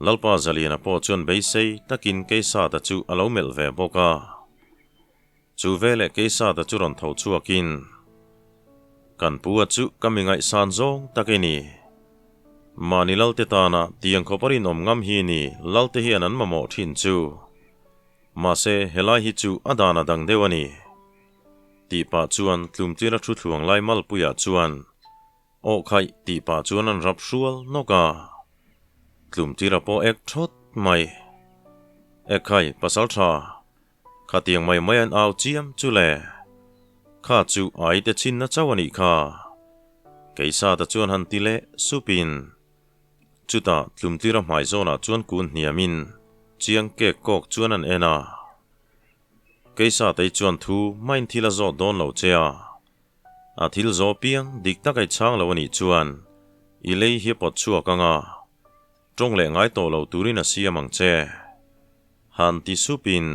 A: Lalpa Zaliana pawh chuan beisei takin Keisata chu a lo melh ve bawk a. Chu veleh Keisata chu rawn tho chhuakin, Kan pu a chu ka mi ngaihsan zawng tak i ni. Mahni Lalte tana tiang khawp a rinawm ngam hi ni Lalte hian an mamawh thin chu. Mahse, helai hi chu a dan a dang deuh a ni. Tih pah chuan tlumtira thu thluang lai malpuiah chuan, Aw khaih tih pah chuan an rap hrual nawk a. Tlumtira pawh ek thawt mai. Ek khai, pasal tha. Khatiang mai mai an au chiam chu le. Kha chu ai te chhinna chauh a nih kha. Keisata chuan han ti leh supin. Chutah tlumtira hmai zawnah chuan kun hniamin chiang kek kawk chuan an en a. Keisatei chuan thu main thil a zawt dawn lo che a. A thil zawh piang dik tak ei chhang lo a nih chuan i lei hi a pawt chhuak ang a. Tawng leh ngai tawh lo turin a siam ang che. Han ti supin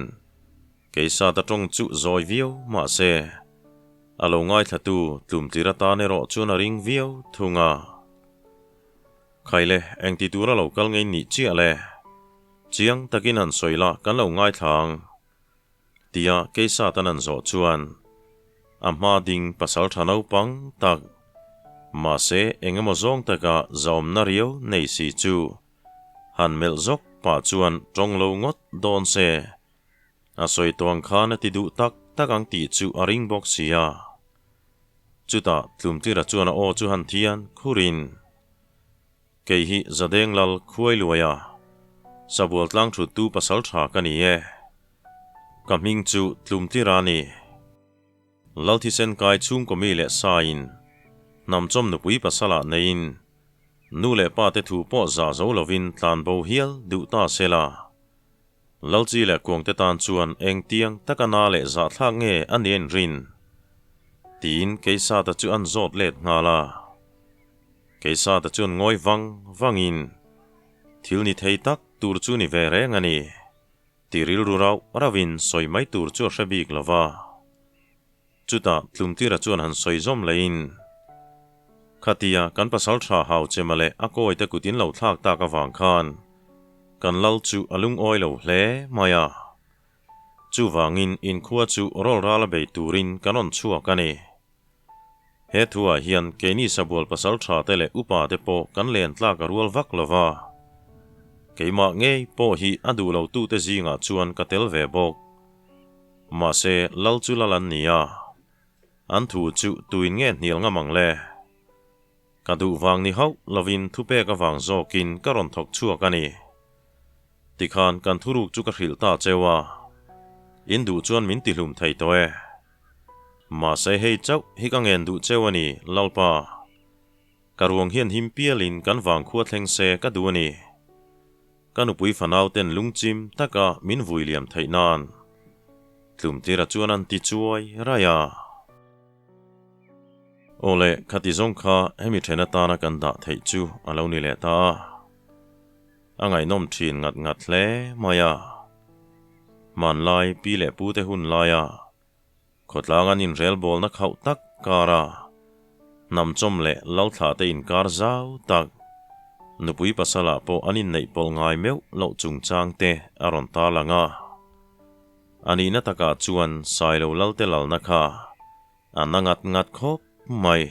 A: Keisata tawng chu zawi viau mah se, a lo ngaithlatu tlumtlir atan erawh chuan a ring viau thung a. Khaile, engti tura lo kal ngei nih chiah le? Chiang takin han sawi la kan lo ngaithla ang. Tia Keisatan an zawh chuan a hma ding pasal tha naupang tak, mahse eng emaw zawng taka zaawmna riau nei si chu han melh zawk pah chuan tawng lo ngawt dawn se. A sawi tawng khan a ti duh tak tak ang tih chu a ring bawk si a. Chutah Tlumtira chuan a aw chu han thian khurin, Kei hi Zadeng Lal khuai luaia Sabual tlang thuttu pasal tha ka ni e. Ka hming chu Tlumtira a ni. Lal thisen kai chhungkaw mi leh saiin hnamchawm nupui pasalah neiin nu leh pa te thu pawh zah zo lovin tlan bo hial duh ta se la. Lalchi leh Kuangte tan chuan engtiang taka na leh zahthlak nge a ni a inrin? Tiin Keisata chu an zawt let nghal a. Keisata chuan ngawi vang vangin, Thil ni thei tak tur chu ni ve reng a ni. Ti rilru rauh rauhin sawi mai tur chu a hre bik lo va. Chutah Tlumtira chuan han sawi zawm leiin, Khatia kan pasal tha hau che male a kawite kut in lo thlak tak avang khan kan lal chu a lungawi lo hle mai a. Chuvangin inkhua chu rawlral a bei turin kan rawn chhuak a ni. He thuah hian keini sabual pasal tha te leh upa te pawh kan len tlak a rual vak lo va. Keimah ngei pawh hi a duh lo tute zingah chuan ka tel ve bawk. Mahse, lal chu lal an ni a, an thu chu tuin nge hnial ngam ang le? Ka duh vang ni hauh lovin thupek avang zawkin ka rawn thawk chhuak a ni. Tikhan kan thuruk chu ka hrilh ta cheu a, in duh chuan min tihlum thei tawh e. Mahse hei chauh hi ka ngen duh cheu a ni, Lalpa. Ka ruang hian him pialin kan vangkhua thleng se ka duh a ni. Ka nupui fanau ten lungchim taka min vui liam theih nan Tlumtira chuan an ti chuai raih a. Aw le, khati zawng kha hemi then atana kan dah theih chu a lo ni leh ta a. A ngaihnawm thin ngat ngat hle mai a. Hmanlai pi leh pute hun laia khawtlang an inrelbawlna khauh tak kara hnamchawm leh lalthlah te inkar zau tak nupui pasalah pawh an inneih pawlh ngai meuh loh chungchang te a rawn tarlang a. A nihna takah chuan Sailo Lalte lalna kha a na ngat ngat khawp mai.